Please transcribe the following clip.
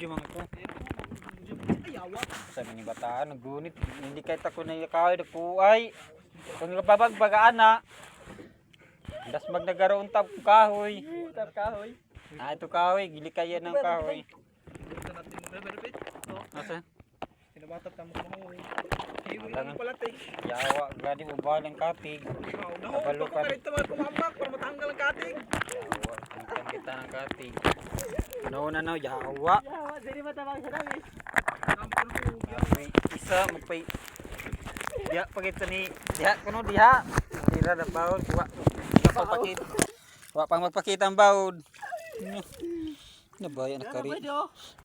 Nag-video man ko. Ay, awa. Sabi ni bataan, naggunit. Hindi kahit ako na kahoy, nagkuay. Kung babag bagaan na. Das magnagaroon tab kahoy. Tab kahoy. Ah, ito kahoy, gilikayan ng kahoy. Ito natin mo berberpit. Asa? Sinabatap ta mo ko. Hiwi Wala lang na. pala tay. Yawa, gani ubal ang katig. Naho, Kabalo pa ka. ko rin ito kumambak para matanggal ang katig. Yawa, kitang kita ng katig. Ano na no, yawa. Yawa, dili matabang sa dami. May isa magpay diha pagit ni diha kuno diha. Tira na bawon wa. Wa pagpakit. Wa pang magpakita ang bawon. Nabaya na kari. Pwede oh.